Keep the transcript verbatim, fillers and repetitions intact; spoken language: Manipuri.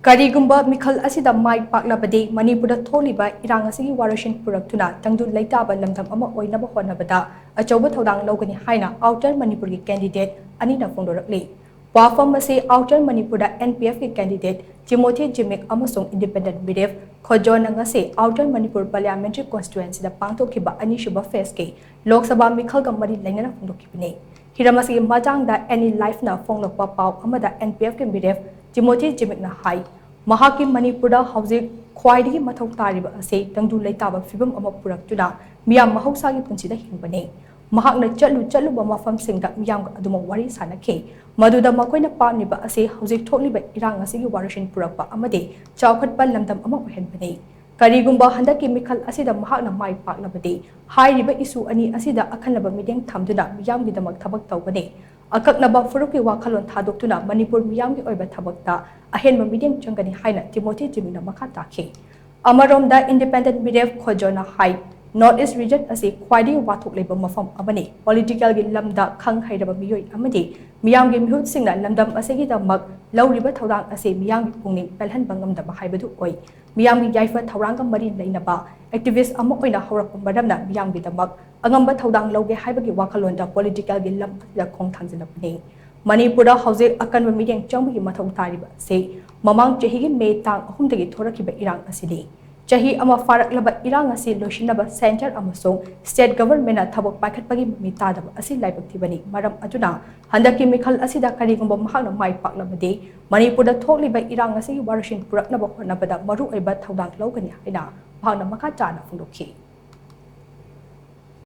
ꯀꯔꯤꯒꯨꯝꯕ ꯃꯤꯈꯜ ꯑꯁꯤꯗ ꯃꯥꯏ ꯄꯥꯛꯂꯕꯗꯤ ꯃꯅꯤꯄꯨꯔꯗ ꯊꯣꯛꯂꯤꯕ ꯏꯔꯥꯡ ꯑꯁꯤꯒꯤ ꯋꯥꯔꯣꯏꯁꯤꯟ ꯄꯨꯔꯛꯇꯨꯅ ꯇꯪꯗꯨ ꯂꯩꯇꯥꯕ ꯂꯝꯗꯝ ꯑꯃ ꯑꯣꯏꯅꯕ ꯍꯣꯠꯅꯕꯗ ꯑꯆꯧꯕ ꯊꯧꯗꯥꯡ ꯂꯧꯒꯅꯤ ꯍꯥꯏꯅ Outer ꯃꯅꯤꯄꯨꯔꯒꯤ candidate ꯑꯅꯤꯅ ꯐꯣꯡꯗꯣꯔꯛꯂꯤ꯫ ꯋꯥꯐꯝ ꯑꯁꯤ Outer ꯃꯅꯤꯄꯨꯔꯗ N P F ꯀꯤ candidate ꯇꯤꯃꯣꯊꯤ ꯖꯤꯃꯤꯛ ꯑꯃꯁꯨꯡ independent ꯃꯤꯔꯦꯞ ꯈꯣꯖꯣꯅ ꯉꯁꯤ Outer ꯃꯅꯤꯄꯨꯔ parliamentary constituencyꯗ ꯄꯥꯡꯊꯣꯛꯈꯤꯕ ꯑꯅꯤꯁꯨꯕ phaseꯀꯤ ꯂꯣꯛ ꯁꯚꯥ ꯃꯤꯈꯜꯒ ꯃꯔꯤ ꯂꯩꯅꯅ ꯐꯣꯡꯗꯣꯛꯈꯤꯕꯅꯤ꯫ ꯍꯤꯔꯝ ꯑꯁꯤꯒꯤ ꯃꯇꯥꯡꯗ Any Lifeꯅ ꯐꯣꯡꯂꯛꯄ ꯄꯥꯎ ꯑꯃꯗ N P Fꯀꯤ ꯃꯤꯔꯦꯞ ꯇꯤꯃꯣꯊꯤ ꯖꯤꯃꯤꯛꯅ ꯍꯥꯏ, ꯃꯍꯥꯛꯀꯤ ꯃꯅꯤꯄꯨꯔꯗ ꯍꯧꯖꯤꯛ ꯈ꯭ꯋꯥꯏꯗꯒꯤ ꯃꯊꯧ ꯇꯥꯔꯤꯕ ꯑꯁꯤ ꯇꯪꯗꯨ ꯂꯩꯇꯥꯕ ꯐꯤꯕꯝ ꯑꯃ ꯄꯨꯔꯛꯇꯨꯅ ꯃꯤꯌꯥꯝ ꯃꯍꯧꯁꯥꯒꯤ ꯄꯨꯟꯁꯤꯗ ꯍꯤꯡꯕꯅꯤ꯫ ꯃꯍꯥꯛꯅ ꯆꯠꯂꯨ ꯆꯠꯂꯨꯕ ꯃꯐꯝꯁꯤꯡꯗ ꯃꯤꯌꯥꯝꯒ ꯑꯗꯨꯃꯛ ꯋꯥꯔꯤ ꯁꯥꯅꯈꯤ, ꯃꯗꯨꯗ ꯃꯈꯣꯏꯅ ꯄꯥꯝꯂꯤꯕ ꯑꯁꯤ ꯍꯧꯖꯤꯛ ꯊꯣꯛꯂꯤꯕ ꯏꯔꯥꯡ ꯑꯁꯤꯒꯤ ꯋꯥꯔꯣꯏꯁꯤꯟ ꯄꯨꯔꯛꯄ ꯑꯃꯗꯤ ꯆꯥꯎꯈꯠꯄ ꯂꯝꯗꯝ ꯑꯃ ꯑꯣꯏꯍꯟꯕꯅꯤ꯫ ꯀꯔꯤꯒꯨꯝꯕ ꯍꯟꯗꯛꯀꯤ ꯃꯤꯈꯜ ꯑꯁꯤꯗ ꯃꯍꯥꯛꯅ ꯃꯥꯏ ꯄꯥꯛꯂꯕꯗꯤ, ꯍꯥꯏꯔꯤꯕ issue ꯑꯅꯤ ꯑꯁꯤꯗ ꯑꯈꯟꯅꯕ ꯃꯤꯠꯌꯦꯡ ꯊꯝꯗꯨꯅ ꯃꯤꯌꯥꯝꯒꯤꯗꯃꯛ ꯊꯕꯛ ꯇꯧꯒꯅꯤ꯫ ꯑꯀꯛꯅꯕ ꯐꯨꯔꯨꯞꯀꯤ ꯋꯥꯈꯜꯂꯣꯟ ꯊꯥꯗꯣꯛꯇꯨꯅ ꯃꯅꯤꯄꯨꯔ ꯃꯤꯌꯥꯝꯒꯤ ꯑꯣꯏꯕ ꯊꯕꯛꯇ ꯑꯍꯦꯟꯕ ꯃꯤꯠꯌꯦꯡ ꯆꯪꯒꯅꯤ ꯍꯥꯏꯅ ꯇꯤꯃꯣꯊꯤ ꯖꯤꯃꯤꯛꯅ ꯃꯈꯥ ꯇꯥꯈꯤ꯫ ꯑꯃꯔꯣꯝꯗ independent ꯃꯤꯔꯦꯞ ꯈꯣꯖꯣꯅ ꯍꯥꯏ, North East region ꯑꯁꯤ ꯈ꯭ꯋꯥꯏꯗꯒꯤ ꯋꯥꯊꯣꯛ ꯂꯩꯕ ꯃꯐꯝ ꯑꯃꯅꯤ꯫ Politicalꯒꯤ ꯂꯝꯗ ꯈꯪ ꯍꯩꯔꯕ ꯃꯤꯑꯣꯏ ꯑꯃꯗꯤ ꯃꯤꯌꯥꯝꯒꯤ ꯃꯤꯍꯨꯠꯁꯤꯡꯅ ꯂꯝꯗꯝ ꯑꯁꯤꯒꯤꯗꯃꯛ ꯂꯧꯔꯤꯕ ꯊꯧꯗꯥꯡ ꯑꯁꯤ ꯃꯤꯌꯥꯝꯒꯤ ꯄꯨꯛꯅꯤꯡ ꯄꯦꯜꯍꯟꯕ ꯉꯝꯗꯕ ꯍꯥꯏꯕꯗꯨ ꯑꯣꯏ꯫ ꯃꯤꯌꯥꯝꯒꯤ ꯌꯥꯏꯐ ꯊꯧꯔꯥꯡꯒ ꯃꯔꯤ ꯂꯩꯅꯕ activist ꯑꯃ ꯑꯣꯏꯅ ꯍꯧꯔꯛꯄ ꯃꯔꯝꯅ ꯃꯤꯌꯥꯝꯒꯤꯗꯃꯛ ꯑꯉꯝꯕ ꯊꯧꯗꯥꯡ ꯂꯧꯒꯦ ꯍꯥꯏꯕꯒꯤ ꯋꯥꯈꯜꯂꯣꯟꯗ politicalꯒꯤ ꯂꯝ ꯑꯁꯤꯗ ꯈꯣꯡ ꯊꯥꯡꯖꯤꯜꯂꯛꯄꯅꯤ꯫ ꯃꯅꯤꯄꯨꯔꯗ ꯍꯧꯖꯤꯛ ꯑꯀꯟꯕ ꯃꯤꯠꯌꯦꯡ ꯆꯪꯕꯒꯤ ꯃꯊꯧ ꯇꯥꯔꯤꯕ ꯑꯁꯤ ꯃꯃꯥꯡ ꯆꯍꯤꯒꯤ ꯃꯦ ꯇꯥꯡ ꯑꯍꯨꯝꯗꯒꯤ ꯊꯣꯔꯛꯈꯤꯕ ꯏꯔꯥꯡ ꯑꯁꯤꯅꯤ꯫ ꯆꯍꯤ ꯑꯃ ꯐꯥꯔꯛꯂꯕ ꯏꯔꯥꯡ ꯑꯁꯤ ꯂꯣꯏꯁꯤꯟꯅꯕ centre ꯑꯃꯁꯨꯡ state governmentꯅ ꯊꯕꯛ ꯄꯥꯏꯈꯠꯄꯒꯤ ꯃꯃꯤ ꯇꯥꯗꯕ ꯑꯁꯤ ꯂꯥꯏꯕꯛ ꯊꯤꯕꯅꯤ꯫ ꯃꯔꯝ ꯑꯗꯨꯅ ꯍꯟꯗꯛꯀꯤ ꯃꯤꯈꯜ ꯑꯁꯤꯗ ꯀꯔꯤꯒꯨꯝꯕ ꯃꯍꯥꯛꯅ ꯃꯥꯏ ꯄꯥꯛꯂꯕꯗꯤ ꯃꯅꯤꯄꯨꯔꯗ ꯊꯣꯛꯂꯤꯕ ꯏꯔꯥꯡ ꯑꯁꯤꯒꯤ ꯋꯥꯔꯣꯏꯁꯤꯟ ꯄꯨꯔꯛꯅꯕ ꯍꯣꯠꯅꯕꯗ ꯃꯔꯨꯑꯣꯏꯕ ꯊꯧꯗꯥꯡ ꯂꯧꯒꯅꯤ ꯍꯥꯏꯅ ꯃꯍꯥꯛꯅ ꯃꯈꯥ ꯇꯥꯅ ꯐꯣꯡꯗꯣꯛꯈꯤ꯫